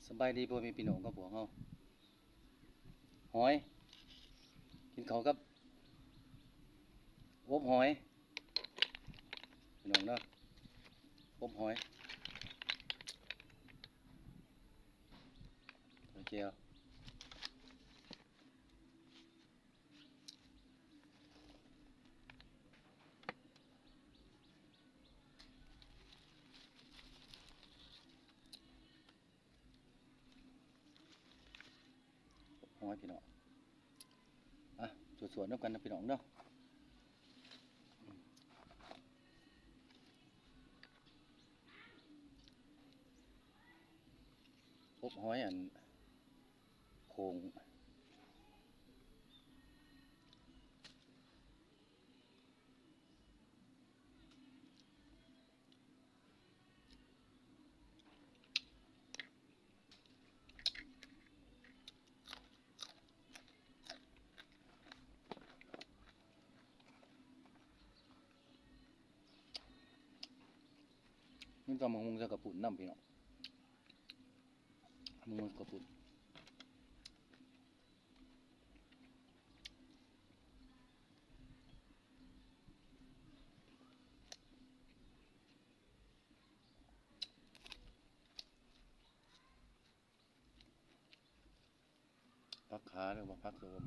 ສະບາຍດີພໍ່ແມ່ພີ່ນ້ອງກັບພວກເຮົາ ຫອຍ ກິນເຂົ້າກັບອົບຫອຍ ພີ່ນ້ອງເດີ ອົບຫອຍ ແຈ່ວ. ຫອຍພີ່ນ້ອງ ອ່ະ ສວດໆນຳກັນນະພີ່ນ້ອງເດີ ອົບຫອຍອັນໂຂງ. ມີຕຳບັກຫຸ່ງໃສ່ເຂົ້າປຸ້ນນຳ ພີ່ນ້ອງ ຕຳບັກຫຸ່ງເຂົ້າປຸ້ນ. ຜັກຂາ ຫຼືວ່າຜັກຊະອໍມ.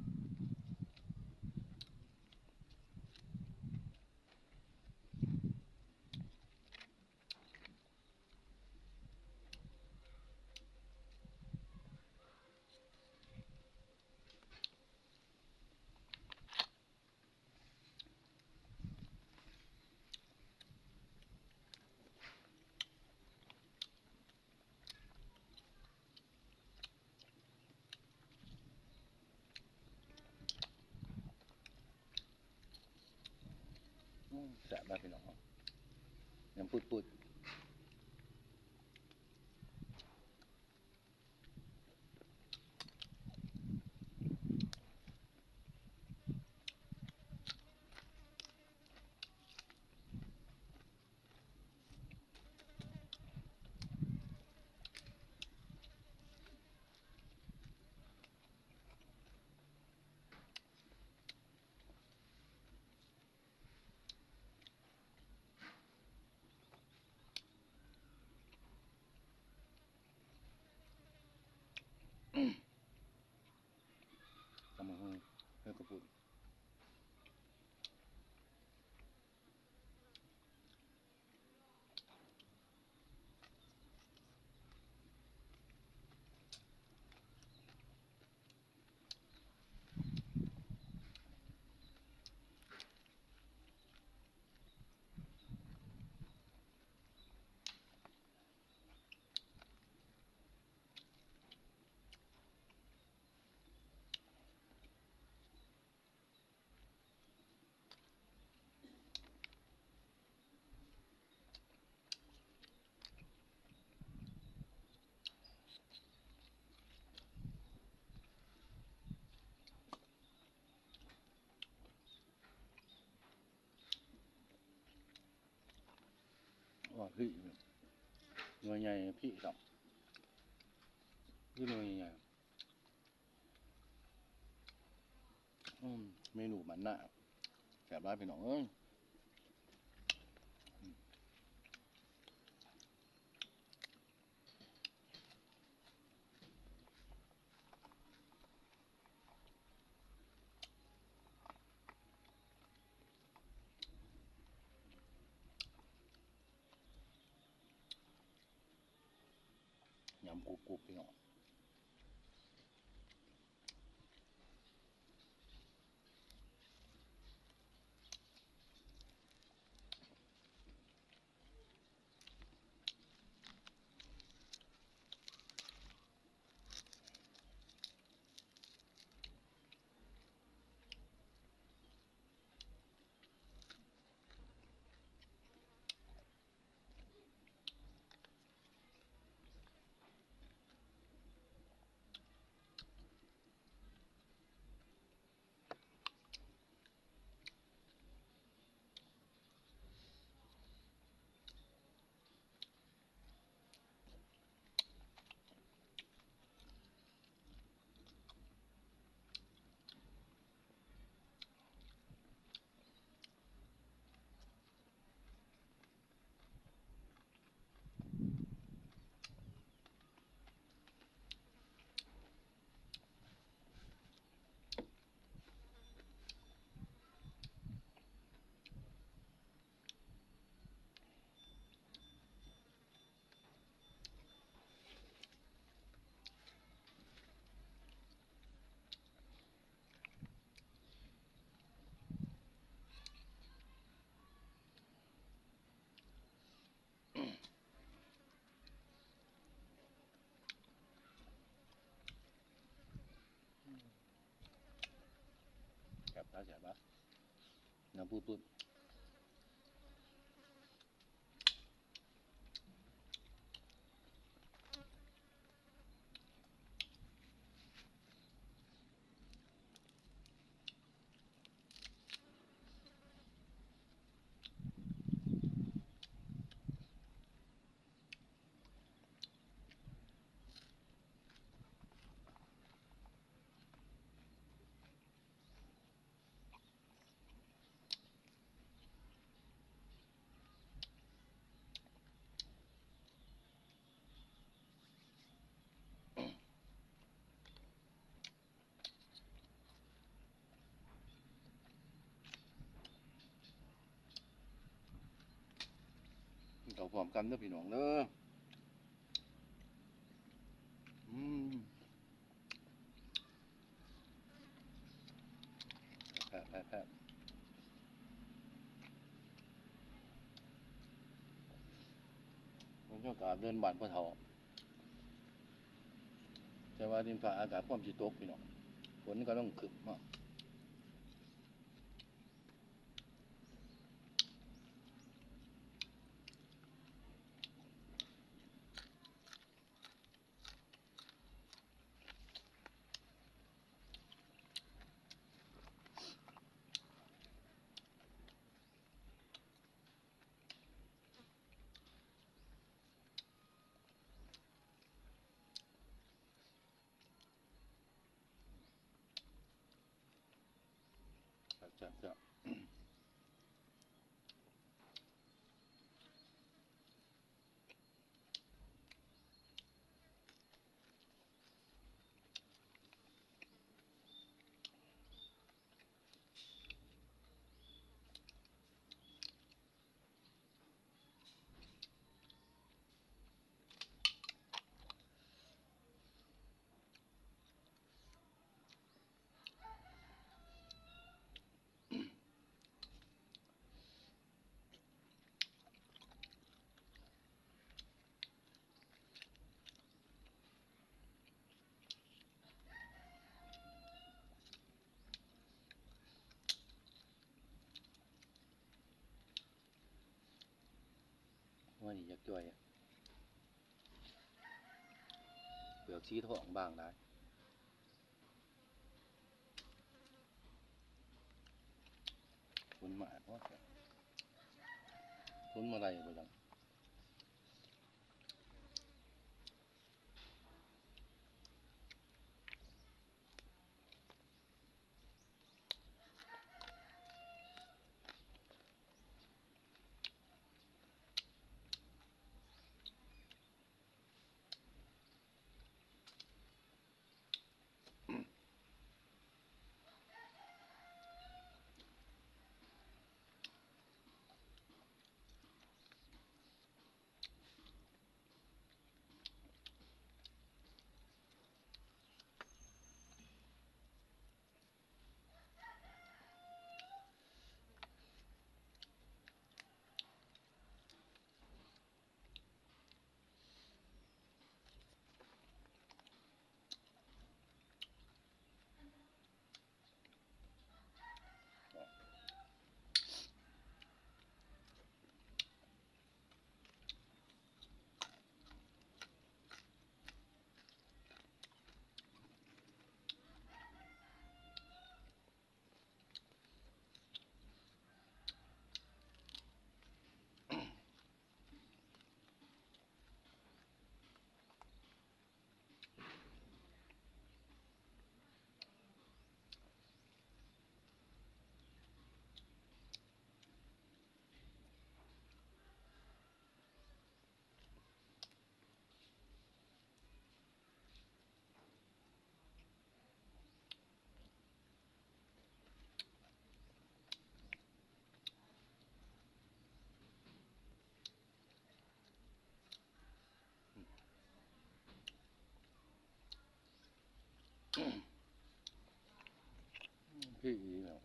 ອືມ ແຊບຫຼາຍພີ່ນ້ອງ ຍຳປຶດໆ. ຕຳບັກຫຸ່ງໃສ່ເຂົ້າປຸ້ນ. ວ່າພີ້ ໜ່ວຍໃຫຍ່ພີ້ຊ້ຳ ຄືໜ່ວຍໃຫຍ່. ອືມ ເມນູມັນນາ ແຊບຫຼາຍພີ່ນ້ອງເອີຍ. ຍຳກຸບໆ ພີ່ນ້ອງ. ອ ຕາແສບປະ ນ້ຳປຶບໆ. ເຂົ້າພ້ອມກັນເດີພີ່ນ້ອງເດີ. ອືມ ແຊບໆ ບັນຍາກາດເດີ່ນບ້ານພໍ່ເຖົ້າ ແຕ່ວ່າດິນຟ້າອາກາດພວມຊິຕົກພີ່ນ້ອງ ຝົນກຳລັງຄຶ້ມເນາະ. ແຊບໆ. ໂອ້ຍ ຢາກຈ່ອຍ ເປືອກສີທອງບາງຫຼາຍ. ຝົນມາເນາະ ຝົນມາໄດ້ບໍ່ຈັກ. ພີ້ອີ່ຫຼີແລ້ວ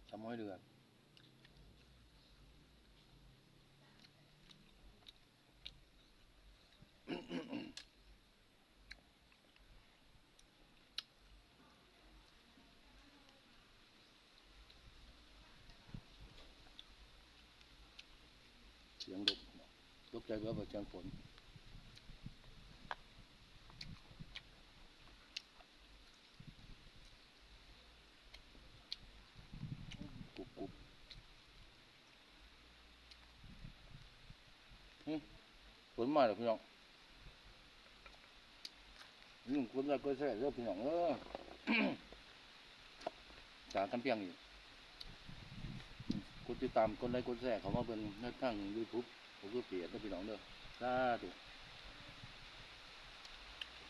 ຊຳຫອຍເດືອ. ອືມ ສຽງລົມ ຕົກໃຈເບິດວ່າສຽງຝົນ ກຸບໆ ອືມ ຝົນມາແລ້ວພີ່ນ້ອງ. ຢ່າລືມກົດໄລກົດແຊເດີພີ່ນ້ອງເອີຍ ສາວຄຳພຽງນີ້ ກົດຕິດຕາມ ກົດໄລກົດແຊເຂົ້າມາເບິ່ງໃນທາງຢູທູບ ກໍຄືເພຈເດີພີ່ນ້ອງເດີ ສາທຸ.